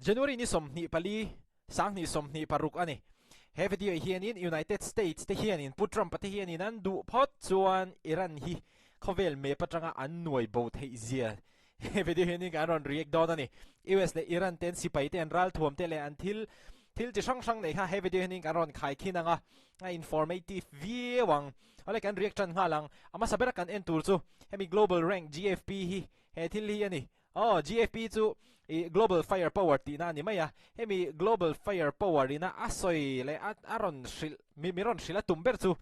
January ni 24 2026 a ni. He video hianin United States te hianin Pu Trump-a te hianin an duh phawt chuan Iran hi khawvel map atanga an nuai bo theih zia he video hianin kan rawn react dawn a ni. US leh Iran ten sipai te an ralthuam te leh an thil thil chi hrang hrang nei kha he video hianin kan rawn khai khin ang a, a informative viau ang. Awle kan react tan nghal ang. A hmasa bera kan en tur chu hemi Global Rank GFP hi he thil hi a ni. Aw, GFP chu i Global Fire Power tihna a ni mai a, hemi Global Fire Power ina a sawi leh a a rawn hrilh mi mi rawn hrilh a tum ber chu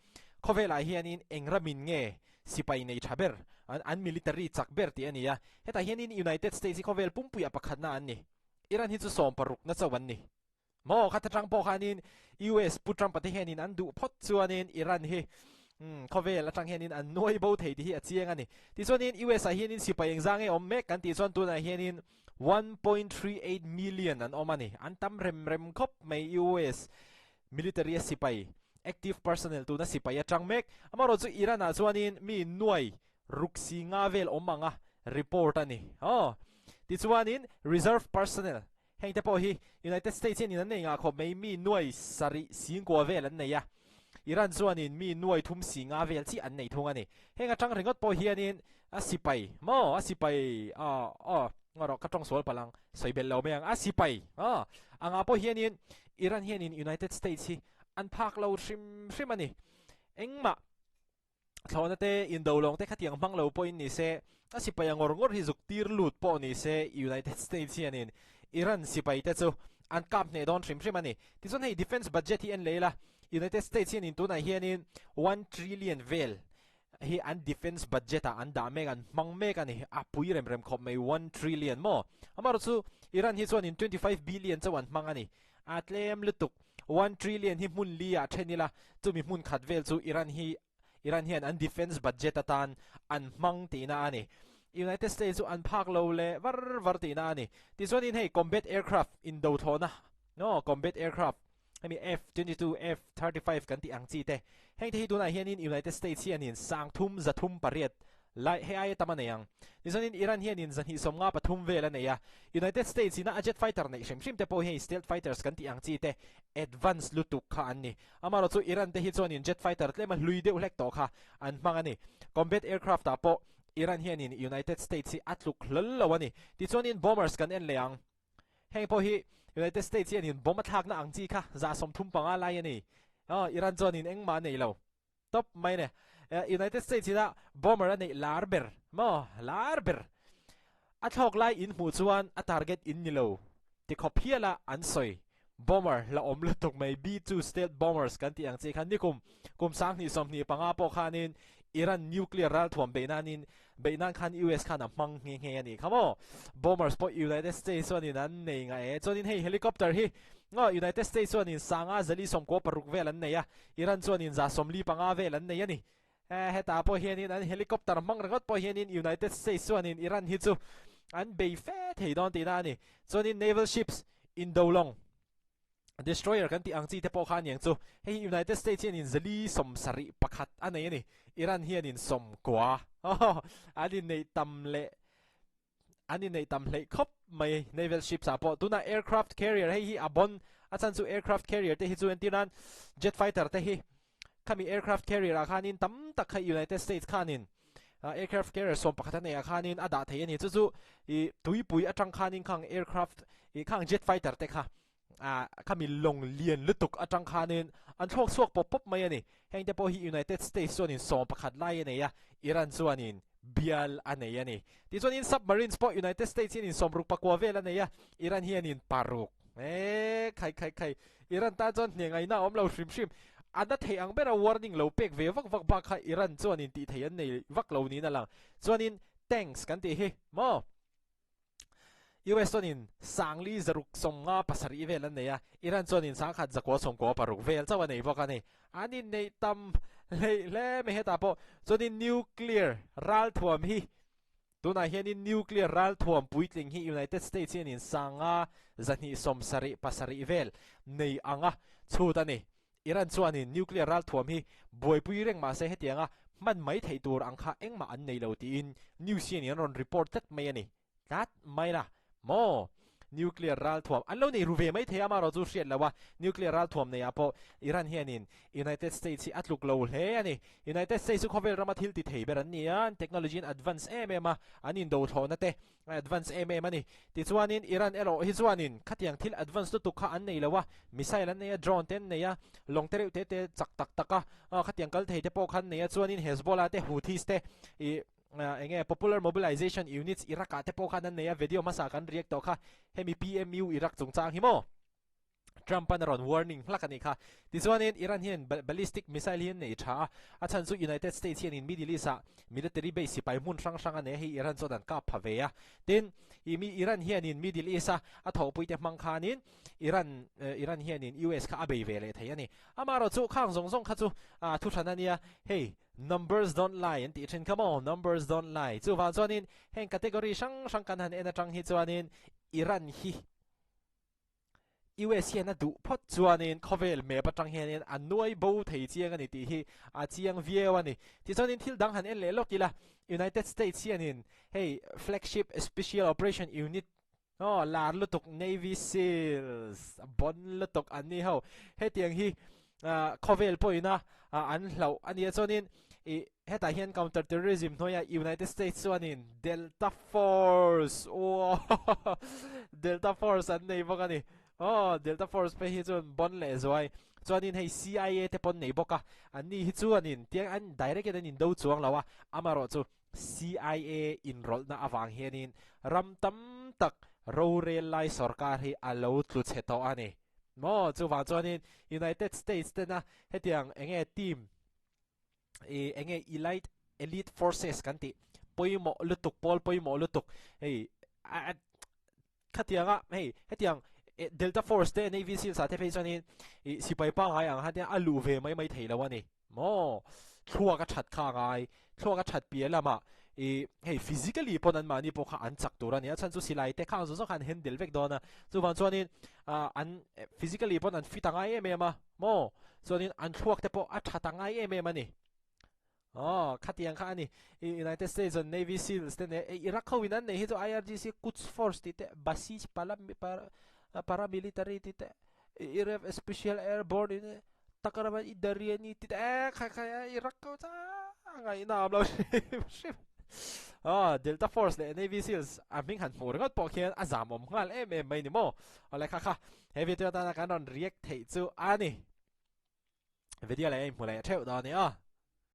khawvelah hianin eng ramin nge sipai nei tha ber an an military chak ber tih a ni a, hetah hianin United States hi khawvel pumpuiah pakhatna an ni. Iran hi chu sawmparukna chauh an ni. Maw kha atang pawh khanin US Pu Trump-a te hianin an duh phawt chuanin Iran hi khawvel atang hianin an nuai bo thei tih hi a chiang a ni. Tichuanin US ah hianin sipai engzang nge awm mek kan tih chuan tunah hianin 1.38 million an awm a ni. An tam rem rem khawp mai US military a sipai active personnel tuna sipai atang mek. Amaherawhchu Iran ah chuanin mi nuai ruk si nga vel awm anga report a ni. Aw. Tichuanin reserve personnel Heng te pawh hi United States hianin an nei ngah khawp mai, mi nuai sarih singkua vel an nei a, Iran chuanin mi nuai thum singa vel chiah an nei thung a ni. Heng atang ringawt pawh hianin a sipai maw, a sipai aw aw ngaw rawh ka tawng sual palh ang, sawi belh lo mai ang, a sipai aw angah pawh hianin Iran hianin United States hi an phak lo hrim hrim a ni. Engmah. Thlawhna te, indo lawng te khatiang hmang lo pawhin ni se, a sipai a ngawr ngawr hi zuk tir lut pawh ni se United States hianin Iran sipai te chu an kap hneh dawn hrim hrim a ni. Tichuan hei defence budget hi en leh ila, United States hianin tunah hianin one trillion vel hi an defence budget ah an dah mek, an hmang mek a ni, a pui rem rem khawp mai one trillion maw? Amaherawhchu Iran hi chuanin 25 billion chauh an hmang a ni, A tlem lutuk. One trillion hi hmun li ah then ila, chumi hmun khat vel chu Iran hi Iran hian an defence budget atan an hmang tihna a ni. United States chu an phak lo leh var var tihna a ni. Tichuanin hei combat aircraft indo thlawhna no combat aircraft hemi F-22, F-35 kan tih ang chi te heng te hi tunah hianin United States hianin sangthum zathum pariat Lai, hei aia tam a nei ang. Tichuanin Iran hianin zahnih sawmnga pathum vel a nei a, United States ina a jet fighter neih hrim hrim te pawh hi hei stealth fighters kan tih ang chi te advance lutuk kha an ni. Amaherawh chu Iran te hi chuanin jet fighter tlema hlui deuh hlek tawh kha an hmang a ni. Combat aircraft ah pawh Iran hianin United States hi a tluk hlawl lo a ni. Tichuanin bombers kan en leh ang. Heng pawh hi United States hianin bomb a thlakna ang chi kha zah 35 lai a ni. Iran chuanin engmah a nei lo. Top mai ne. United States ina bomber a neih lar ber maw? Lar ber. A thlawk lai in hmuh chuan a target in ni lo ti khawp hial a an sawi. Bomber la awm lutuk mai B-2 stealth bombers kan tih ang chi khan nikum kum 2025 pawh khanin Iran nuclear ralthuam beih nanin beih nan khan US khan a hmang nghe nghe a nih kha maw? Bombers pawh United States chuanin an nei ngah e. Chuanin hei helicopter hi maw United States chuanin sanga zali 96 vel an nei a. Iran chuanin 45 vel an nei a ni. Hetah pawh hianin an helicopter hmang ringawt pawh hianin United States chuanin Iran hi chu an bei fe thei dawn tihna a ni. Chuanin naval ships, indo lawng, destroyer kan tih ang chi te pawh kha a ni ang chu. Hei hi United States hianin 471 a nei a ni. Iran hianin 90. An inneih tam leh An inneih tam hleih khawp mai naval ships ah pawh. Tunah aircraft carrier hei hi a bon a chhan chu aircraft carrier te hi chu entir nan jet fighter te hi khami aircraft carrier ah khanin tam tak kha United States khanin aircraft carrier 11 a neih ah khanin a dah thei a ni. Chu chu ih tuipui atang khanin khang aircraft ih khang jet fighter te kha ah khami lawng lian lutuk atang khanin an thlawk chhuak pawp pawp mai a ni. Heng te pawh hi United States chuanin 11 lai a nei a, Iran chuanin bial a nei a ni. Tichuanin submarines pawh United States hianin 64 vel a nei a, Iran hianin paruk. Eee khai khai khai, Iran tan chuan hne ngaihna a awm lo hrim hrim. A na thei ang bera warning lo pek ve vak vak bak kha Iran chuanin tih thei an nei vak lo niin a lang. Chuanin tanks kan tih hi maw? US chuanin sangli 657 vel an nei a, Iran chuanin 1196 vel chauh a nei bawk a ni. An inneih tam hleih hle mai hetah pawh chuanin nuclear ralthuam hi tunah hianin nuclear ralthuam puitling hi United States hianin 5,277 vel nei anga chhut a ni. Iran chuanin nuclear ralthuam hi buaipui reng mahse hetianga hman mai theih tur ang kha engmah an nei lo tiin news hianin an rawn report tlat mai a ni. Tlat mai la maw? Nuclear ralthuam an lo nei ru ve mai thei a, amaherawhchu hriat lo a, nuclear ralthuam nei ah pawh Iran hianin United States hi a tluk lo hle a ni. United States chu khawvel rama thil ti thei ber an ni a, an technology an advance em em a, an indo thlawhna te a advance em em a ni. Tichuanin Iran erawh hi chuanin khatiang thil advance lutuk kha an nei lo a, missile an nei a, drone te an nei a, lawng te reuh te te chak tak tak a, khatiang kal thei te pawh kha an nei a, chuanin Hezbollah te, Houthis te ih eng nge Popular Mobilization Units Iraq ah te pawh khan an nei a, video hmasa kan react tawh kha hemi PMU Iraq chungchang hi maw? Trump an a rawn warning hlak a nih kha. Tichuanin Iran hian ballistic missile hi an nei tha a, a chhan chu United States hianin Middle East ah military base sipai hmun hrang hrang a nei a, hei Iran chuan an kap pha ve a. Tin, i mi Iran hianin Middle East a a thawhpuite hmang khanin Iran Iran hianin US kha a bei ve leh thei a ni. Amaherawhchu khang zawng zawng kha chu thu hran a nia, hei numbers don't lie an tih thin kha maw, numbers don't lie. Chuvang chuanin heng category hrang hrang kan han en atang hi chuanin Iran hi US hian a duh phawt chuanin khawvel map atang hianin a nuai bo thei chiang a ni tih hi a chiang viau a ni. Tichuanin thil dang han en leh lawk ila, United States hianin hei flagship Special Operation Unit aw lar lutuk Navy Seals a bon lutuk an ni ho. Hetiang hi khawvel pawhina an hlauh a nia chuanin ih Hetah hian counter terrorism hnuaiah United States chuanin Delta Force uaw Delta Force an nei bawk a ni. Aw Delta Force phei hi chuan bon leh zuai. Chuanin hei CIA te pawn nei bawk a. Anni hi chuanin tiang an direct in an indo chuang lo a. Amaherawh chu CIA inrawlhna avang hianin ram tam tak rorel lai sorkar hi a lo tlu chhe tawh a ni. Maw chuvang chuanin United States tena hetiang enge team i enge elite elite forces kan tih pawimawh lutuk pawl pawimawh lutuk hei a khatianga hei hetiang delta force te navy seals ah te phei chuanin i sipai pangngai ang khan a luh ve mai mai thei lo a ni maw thluak a that kha a ngai thluak a that piah lamah i hei physically pawn an mahni pawh kha an chak tur a ni a chhan chu silai te khang zawng zawng kha an handle vek dawn a chuvang chuanin an physically pawn an fit a ngai em em a Maw? Chuanin an thluak te pawh a tha ta ngai em em a ni. Aw, khatiang kha a ni. I United States an Navy Seals te nen, Iraq ho in an nei hi chu IRGC Quds Force tih te, Basij Paramilitary tih te, IRF Special Airborne in Takraban Idariani tih te, eh khai khai a Iraq ho chu a ngaihna a awm lo hrim hrim. Aw, Delta Force leh Navy Seals a hming han hmuh ringawt pawh khian a zamawm nghal em em mai ni maw? Awle kha kha. He video atana kan rawn react theih chu a ni. Video leh a inhmu leh theuh dawn a ni aw.